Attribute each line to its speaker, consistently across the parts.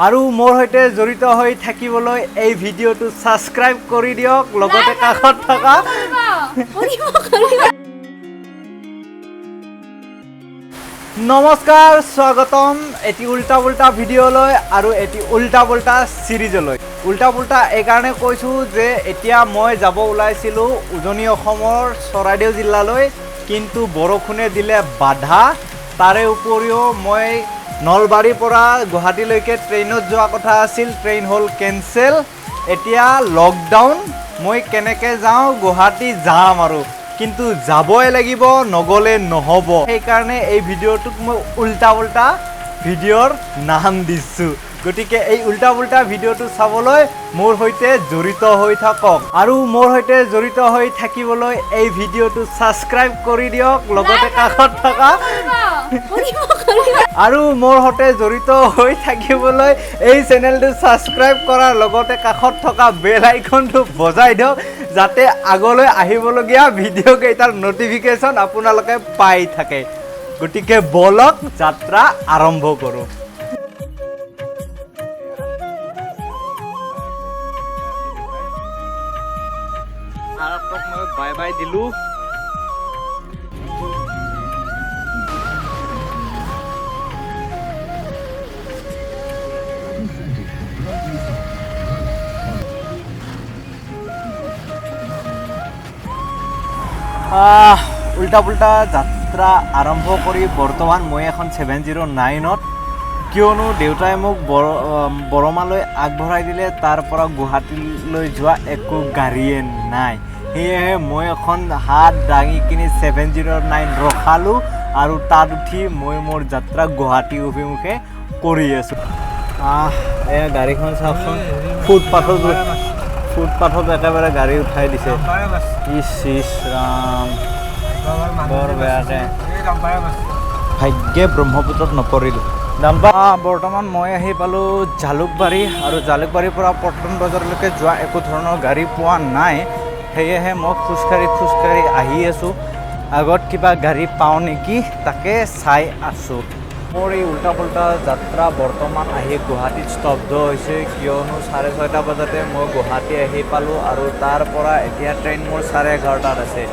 Speaker 1: আৰু মোৰ সৈতে জড়িত হৈ থাকিবলৈ এই ভিডিঅ'টো ছাবস্ক্ৰাইব কৰি দিয়ক, লগতে কাষত থকা। নমস্কাৰ, স্বাগতম এটি উল্টা পুল্টা ভিডিঅ'লৈ আৰু এটি উল্টা পুল্টা চিৰিজলৈ। উল্টা পুল্টা এইকাৰণে কৈছোঁ যে এতিয়া মই যাব ওলাইছিলোঁ উজনি অসমৰ চৰাইদেউ জিলালৈ, কিন্তু বৰষুণে দিলে বাধা। তাৰে উপৰিও মই নলবাৰীৰ পৰা গুৱাহাটীলৈকে ট্ৰেইনত যোৱা কথা আছিল, ট্ৰেইন হ'ল কেঞ্চেল। এতিয়া লকডাউন, মই কেনেকৈ যাওঁ? গুৱাহাটী যাম আৰু, কিন্তু যাবই লাগিব, নগ'লে নহ'ব। সেইকাৰণে এই ভিডিঅ'টোক মই উল্টা পুল্টা ভিডিঅ'ৰ নাম দিছোঁ। গতিকে এই উল্টা পুল্টা ভিডিঅ'টো চাবলৈ মোৰ সৈতে জড়িত হৈ থাকক আৰু মোৰ সৈতে জড়িত হৈ থাকিবলৈ এই ভিডিঅ'টো ছাবস্ক্ৰাইব কৰি দিয়ক, লগতে কাষত থকা। আৰু মোৰ সৈতে জড়িত হৈ থাকিবলৈ এই চেনেলটো ছাবস্ক্ৰাইব কৰাৰ লগতে কাষত থকা বেল আইকনটো বজাই দিয়ক, যাতে আগলৈ আহিবলগীয়া ভিডিঅ' কেইটাৰ ন'টিফিকেশ্যন আপোনালোকে পাই থাকে। গতিকে বলক, যাত্ৰা আৰম্ভ কৰোঁ। মই বাই বাই দিলোঁ। উল্টা পুল্টা যাত্ৰা আৰম্ভ কৰি বৰ্তমান মই এখন 709ত, কিয়নো দেউতাই মোক বৰমালৈ আগবঢ়াই দিলে, তাৰ পৰা গুৱাহাটীলৈ যোৱা একো গাড়ীয়ে নাই। সেয়েহে মই এখন হাত দাঙি কিনি 709 ৰখালোঁ আৰু তাত উঠি মই মোৰ যাত্ৰা গুৱাহাটী অভিমুখে কৰি আছোঁ। এয়া গাড়ীখন চাওকচোন, ফুটপাথত একেবাৰে গাড়ী উঠাই দিছে। ইচ ইচ ৰাম, বৰ বেয়াকে। ভাগ্যে ব্ৰহ্মপুত্ৰত নপৰিল। দাম্পা। বৰ্তমান মই আহি পালোঁ জালুকবাৰী আৰু জালুকবাৰীৰ পৰা পল্টন বজাৰলৈকে যোৱা একো ধৰণৰ গাড়ী পোৱা নাই। সেয়েহে মই খোজকাঢ়ি খোজকাঢ়ি আহি আছোঁ, আগত কিবা গাড়ী পাওঁ নেকি তাকে চাই আছোঁ। মোৰ এই উল্টা পুল্টা যাত্ৰা বৰ্তমান আহি গুৱাহাটীত স্তব্ধ হৈছে, কিয়নো 6:30 বজাতে মই গুৱাহাটী আহি পালোঁ আৰু তাৰ পৰা এতিয়া ট্ৰেইন মোৰ 11:30টাত আছে।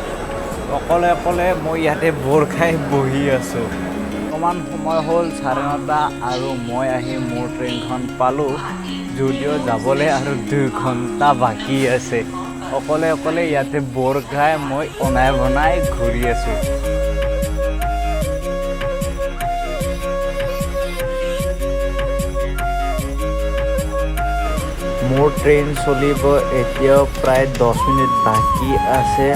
Speaker 1: অকলে অকলে মই ইয়াতে বৰ খাই বহি আছোঁ। বৰ্তমান সময় হ'ল 9:30 আৰু মই আহি মোৰ ট্ৰেইনখন পালোঁ, যদিও যাবলৈ আৰু 2 ঘণ্টা বাকী আছে। অকলে অকলে ইয়াতে বৰ খাই মই অনাই বনাই ঘূৰি আছোঁ। মোৰ ট্ৰেইন চলিব এতিয়াও প্ৰায় 10 মিনিট বাকী আছে।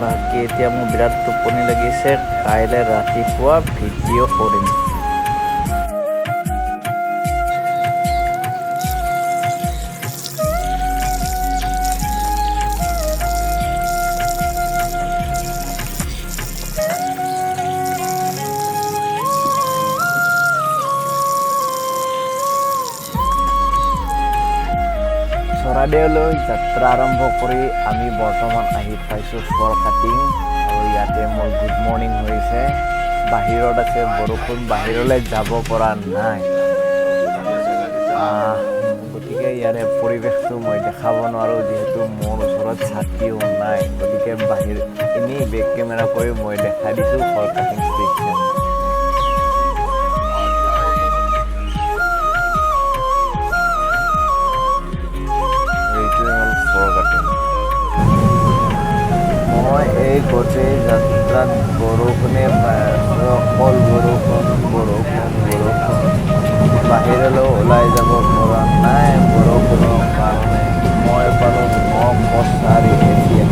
Speaker 1: বাকী এতিয়া মোৰ বিৰাট টোপনি লাগিছে, কাইলৈ ৰাতিপুৱা ভিডিঅ' কৰিম। চৰাইদেউলৈ যাত্ৰা আৰম্ভ কৰি আমি বৰ্তমান আহি পাইছোঁ ফৰকাটিং আৰু ইয়াতে মোৰ গুড মৰ্ণিং হৈছে। বাহিৰত আছে বৰষুণ, বাহিৰলৈ যাব পৰা নাই, গতিকে ইয়াৰে পৰিৱেশটো মই দেখাব নোৱাৰোঁ, যিহেতু মোৰ ওচৰত ছাতিও নাই। গতিকে বাহিৰ এনেই বেক কেমেৰা কৰি মই দেখাই দিছোঁ ফৰকাটিং ষ্টেচন। মই এই গোটেই যাত্ৰাত বৰষুণে পাই আছোঁ, অকল বৰষুণ বৰষুণ বৰষুণ। বাহিৰলৈ ওলাই যাব পৰা নাই বৰষুণৰ কাৰণে। মই পালোঁ 9:25 এতিয়া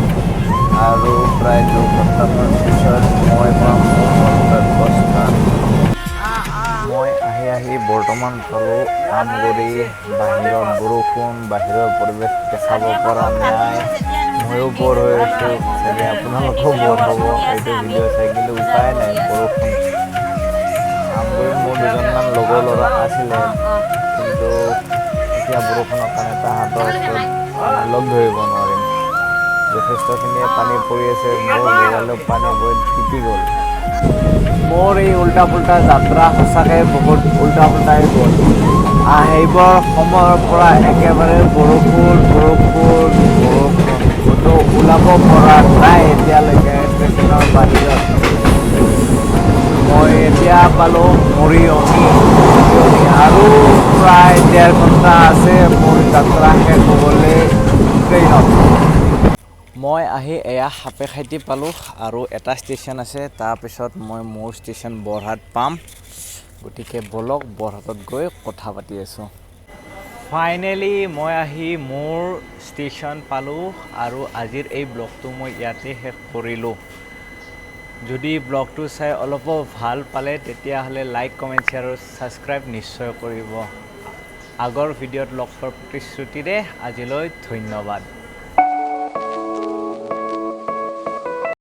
Speaker 1: আৰু প্ৰায় 2 ঘণ্টামান পিছত মই পাম মোৰ গন্তব্যস্থান। মই আহি আহি বৰ্তমান পালোঁ আমগুৰি। বাহিৰত বৰষুণ, বাহিৰৰ পৰিৱেশ দেখাব পৰা নাই। ময়ো বৰ হৈ আছোঁ, চাগে আপোনালোকো বৰ হ'ব এইটো ভিডিঅ' চাই, কিন্তু উপায় নাই, বৰষুণ। আমগুৰিত মোৰ দুজনমান লগৰ ল'ৰা আছিলে, কিন্তু এতিয়া বৰষুণৰ কাৰণে তাহাঁতৰ ওচৰত লগ ধৰিব নোৱাৰিম। যথেষ্টখিনিয়ে পানী পৰি আছে, মোৰ মোবাইলৰ পানী বৈ তিতি গ'ল। মোৰ এই উল্টা পুল্টা যাত্ৰা সঁচাকৈ বহুত উল্টা পুল্টাই গ'ল। আহিবৰ সময়ৰ পৰা একেবাৰে বৰষুণ, বৰষুণ, বৰষুণ। ক'তো ওলাব পৰা নাই এতিয়ালৈকে ষ্টেচনৰ বাহিৰত। মই এতিয়া পালোঁ মৰিয়নি। মৰিয়নি আৰু প্ৰায় 1.5 ঘণ্টা আছে মোৰ যাত্ৰা শেষ হ'বলৈ ট্ৰেইনত। মই আহি এয়া সাপেখাইটি পালোঁ আৰু এটা ষ্টেচন আছে, তাৰপিছত মই মোৰ ষ্টেচন বৰহাট পাম। গতিকে ব'লক, বৰহাটত গৈ কথা পাতি আছোঁ। ফাইনেলি মই আহি মোৰ ষ্টেচন পালোঁ আৰু আজিৰ এই ব্লগটো মই ইয়াতে শেষ কৰিলোঁ। যদি ব্লগটো চাই অলপো ভাল পালে, তেতিয়াহ'লে লাইক, কমেণ্ট, শ্বেয়াৰ আৰু ছাবস্ক্ৰাইব নিশ্চয় কৰিব। আগৰ ভিডিঅ'ত লগ পোৱাৰ প্ৰতিশ্ৰুতিৰে আজিলৈ ধন্যবাদ।